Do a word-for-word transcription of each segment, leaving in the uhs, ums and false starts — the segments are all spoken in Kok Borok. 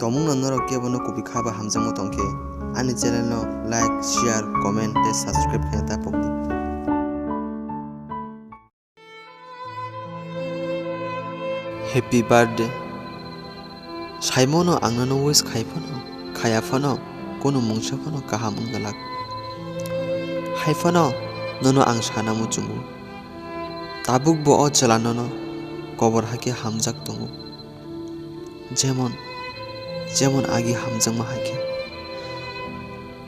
Tongmungno norok kebono kubui kha ba hamjakma tongkhe, ani channel no like, share, comment tei subscribe khe ta pokdi. Happy birthday. Saimono ang nono wish khai phano, khaya phano, kunu mungsa phano kaham wngna lak. Hai phano nono ang sana muchungo. Tabukbo o chwla nono kobor hakhe hamjak tongo. Jemon, jemon agi hamjakma hai khe.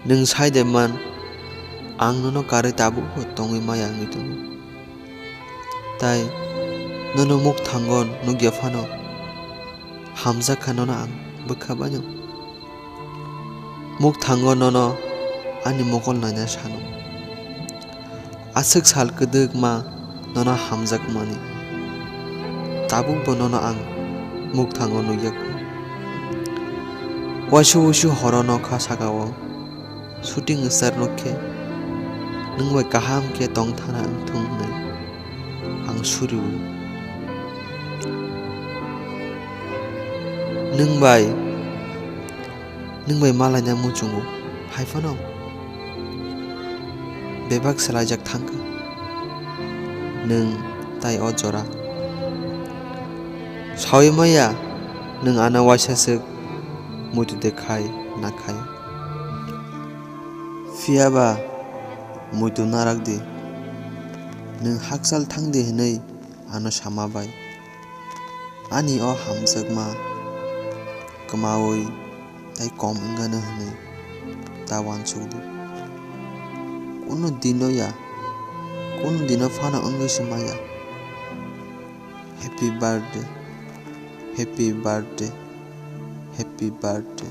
Nwng sai de man, ang nono karwi tabukbo tongwi maya wngwi tongo. Tai nono mukthango nukya phano, hamjak kha nono ang bwkha baino. Mukthango nono ani mokol naina sano. Aswk sal kwdwkma nono hamjakmani. Tabukbo nono ang mukthango nukya kho. Waisa wuisu horo nokha sakao shooting star nukhe, nwng bai kaham khe tongthana wngthung hwnwi ang suriwo. Nwng bai, nwng bai malaina muchungo, hai phano bebak swlaijak thangkha nwng tai o jora. Saui maya nwng ano waisa swk muitu de khai na khai. Phiya ba muitu narak di, nwng hakchal thang di hwnwi ano sama bai. Ani o hamjakma kwmaui tei kom wngano hwnwi ta uansuk di. Kunu dino ya, kunu dino phano wngwi se maya. Happy birthday, happy birthday, happy birthday.